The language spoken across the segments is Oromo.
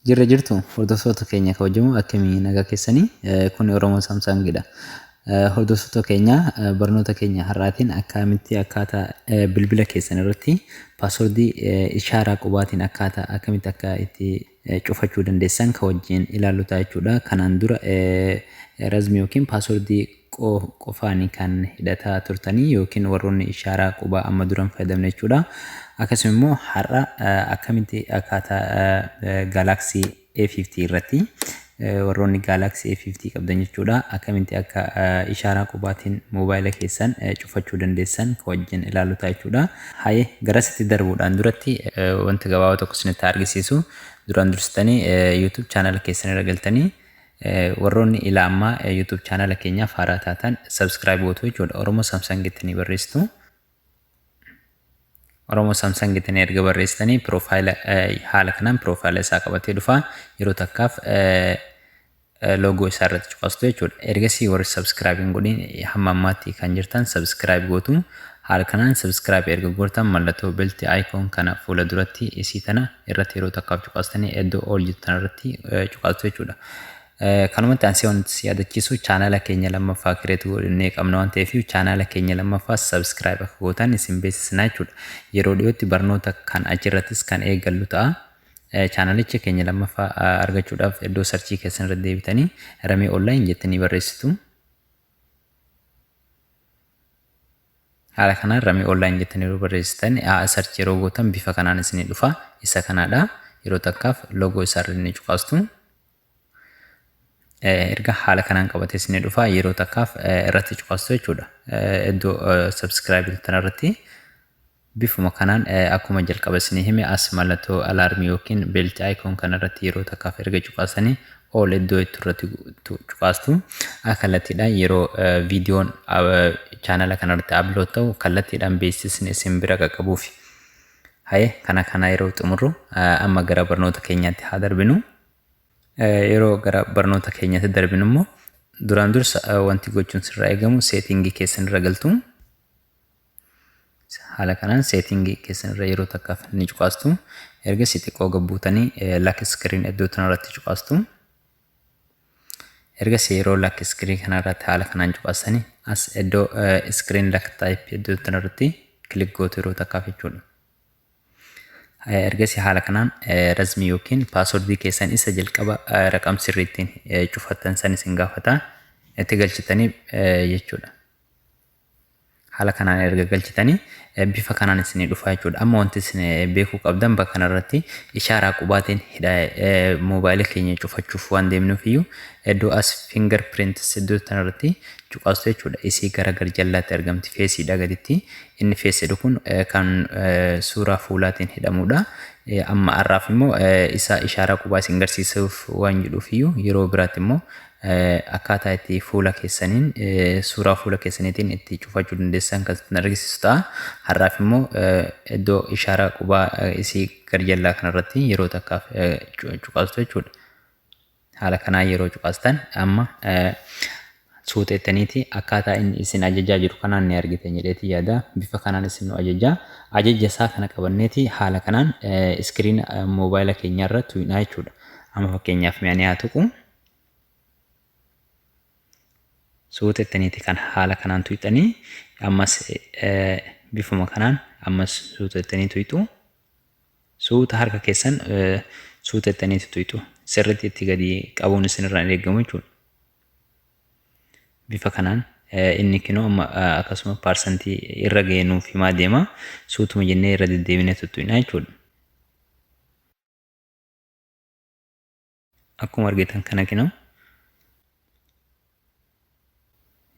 Jirra jirtu hordoftoota keenya kabajamoo, akkamii nagaa keessanii? Kun Oromoo Samsungidha. Hordoftoota keenya, barnoota keenya har'aatiin akkamitti akkaataa bilbila keessan irratti passwordii ishaaraa qubaatiin akkaataa akkamitti akka itti cufachuu dandeessan kan wajjin ilaallu ta'a jechuudha. Kanaan dura razmii yookiin passwordii qofaani kan hidhataa turtanii yookiin warroonni ishaaraa qubaa amma duran fayyadamne jechuudha. Akkasuma immoo har'a akkamitti akkaataa Galaxy A50 irratti, warroonni Galaxy A50 qabdan jechuudha, akkamitti akka ishaaraa qubaatiin moobaayila keessan cufachuu dandeessan kan wajjin ilaallu ta'a jechuudha. Haye, garasitti darbuudhaan duratti wanta gabaabaa tokko isinitti argisiisu. Duraan dursitanii YouTube channel keessan irra galtanii, warroonni ila ammaa YouTube channel keenyaaf haaraa taatan subscribe gootu jechuudha. Oromoo Samsung jettanii barreessitu. Oromoo Samsung jettanii erga barreessitanii profile haala kanaan profile isaa qabatee dhufa. Yeroo takkaaf logo isaa irratti cuqastu jechuudha. Ergasii warri subscribe hin godhin hamma ammaatti kan jirtan subscribe gootu. Haala kanaan subscribe erga gootan mallattoo bell icon kana fuula duratti isii tana irratti yeroo takkaaf cuqaastanii iddoo all jettu tana irratti cuqaastu jechuudha. Kanumatti aansee wanti si yaadachiisu, chaanala keenya lammaffaa create godhannee qabna waan ta'eef, chaanala keenya lammaffaa subscribe akka gootan isin beeksisna jechuudha. Yeroo dhiyootti barnoota kan achirrattis kan eegallu ta'a. Chaanalicha keenya lammaffaa argachuudhaaf iddoo searchii keessan irra deebitanii Ramee Online jettanii barreessitu. Haala kanaan Ramee Online jettanii yeroo barreessitan, search yeroo gootan, bifa kanaan isinii dhufa. Isa kanaadha. Yeroo takkaaf logo isaarra ni cuqaastu. Erga haala kanaan qabatee isinii dhufa, yeroo takkaaf irratti cuqaastu jechuudha. Iddoo subscribe tanarratti bifuma kanaan akkuma jalqaba isinii hime, as mallattoo alarmii yookiin bell icon kanarratti yeroo takkaaf erga cuqaasanii all iddoo itti irratti cuqaastu. Kallattiidhaan yeroo viidiyoon chaanala kanarratti upload ta'u kallattiidhaan beeksisni isin bira qaqqabuufi. Haye, kana yeroo xumurru amma gara barnoota keenyaatti haa darbinu. Yeroo gara barnoota keenyaatti darbinu immoo duraan dursa wanti gochuun sirraa eegamu settingii keessan irra galtu. Haala kanaan settingii keessan irra yeroo takkaaf ni cuqaastu. Ergasii xiqqoo gabbuutanii lock screen iddoo kanarratti cuqaastu. Ergasii yeroo lock screen kanarratti haala kanaan cuqaastanii as iddoo screen lock type iddoo kanarratti click gootu yeroo takkaaf jechuudha. Ergasii haala kanaan razmii yookiin passwordii keessan isa jalqaba raqam sirriittiin cufattan san isin gaafata, itti galchitanii jechuudha. Haala kanaan erga galchitanii bifa kanaan isinii dhufa jechuudha. Amma wanti isin beekuu qabdan, bakka kanarratti ishaaraa qubaatiin hidha moobaayila keenya cufachuuf waan deemnuuf iyyuu iddoo as finger prints iddoo kanarratti cuqaastu jechuudha. Isii gara garjallaatti argamti, faceiidha gaditti. Inni face jedhu kun kan suuraa fuulaatiin hidhamudha. Amma har'aaf immoo isa ishaaraa qubaa isin garsiisuuf waan jedhuuf iyyuu, yeroo biraatti immoo akkaataa itti fuula keessaniin, suuraa fuula keessaniitiin itti cufachuu dandeessan kan isin argisiisu ta'a. Har'aaf immoo iddoo ishaaraa qubaa isii garjallaa kanarratti yeroo takkaaf cuqaastu jechuudha. Haala kanaan yeroo cuqaastan amma suuxeettaniiti akkaataa inni isin ajajaa jiru kanaan ni argitan jedheeti yaada. Bifa kanaan isin nu ajajaa. Ajaja isaa kana qabanneeti haala kanaan screena moobaayila keenyaarra tuqnaa jechuudha. Amma fakkeenyaaf mi'a ni haa tuqu. Suuxettaniiti kan haala kanaan tuqxanii, ammas bifuma kanaan ammas suuxettanii tuqxu. Suuta harka keessan suuxettaniiti tuqxu. Sirriitti itti gadi qabuun isinirraa hin eegamu jechuudha. Bifa kanaan inni kinoo amma akkasuma percentii irra ga'ee nuuf himaa deema. Suutuma jennee irra deddeebinee tuttuqna jechuudha. Akkuma argitan kana kinoo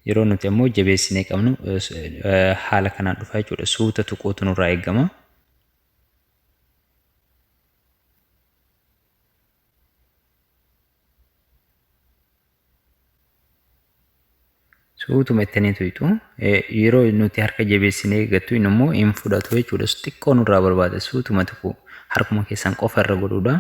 yeroo nuti ammoo jabeessinee qabnu haala kanaan dhufa jechuudha. Suuta tuquutu nurraa eegama. Suutuma ittanii tuqxu. Yeroo nuti harka jabeessinee eeggattu inni immoo hin fudhatu jechuudha. Xiqqoo nurraa barbaada, suutuma tuquu, harkuma keessan qofa irra godhuudha.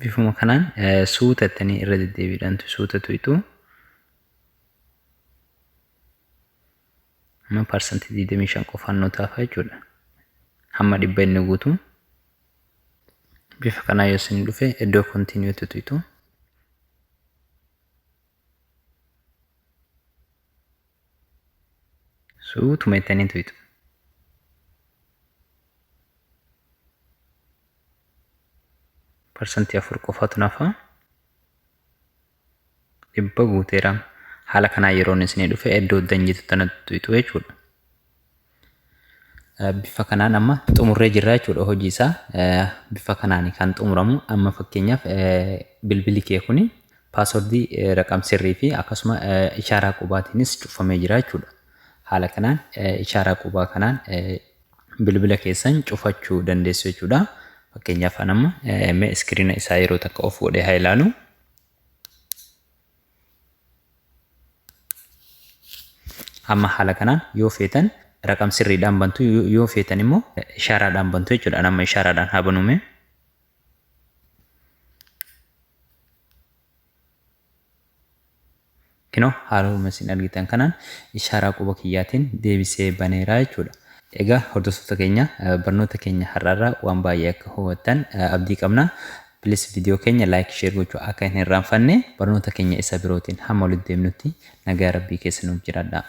Bifuma kanaan suuta ittanii irra deddeebiidhaan suuta tuqxu. Amma parsantii 25 qofaan nu taafa jechuudha. Hamma dhibba inni guutu. Bifa kanaa yoo isin dhufe iddoo continue tuqxu. Suutuma jettanii tuqxu. Parsantii 4 qofaatu nafa. 100 guuteera. Haala kanaan yeroo inni isinii dhufe iddoo danjitu tana tuqxu jechuudha. Bifa kanaan amma xumurree jirra jechuudha hojii isaa. Bifa kanaan kan xumuramu amma fakkeenyaaf bilbilli kee kuni paaswordii raqam sirrii fi akkasuma ishaaraa qubaatiinis cufamee jira jechuudha. Haala kanaan ishaaraa qubaa kanaan bilbila keessan cufachuu dandeessu jechuudha. Fakkeenyaaf an amma mee iskiriina isaa yeroo takka of godhee haa ilaalu. Amma haala kanaan yoo feetan raqam sirriidhaan bantu yoo feetan immoo ishaaraadhaan bantu jechuudha. An amma ishaaraadhaan haa banume. Kinoo haaluma isin argitan kanaan ishaaraa quba kiyyaatiin deebisee baneera jechuudha. Egaa hordoftoota keenya barnoota keenya har'aarraa waan baay'ee akka hubattan abdii qabna. Please video keenya like share gochuu akka hin irraanfanne barnoota keenya isa birootiin hamma walitti deemnutti nagaa rabbii keessa nuuf jiraadhaa.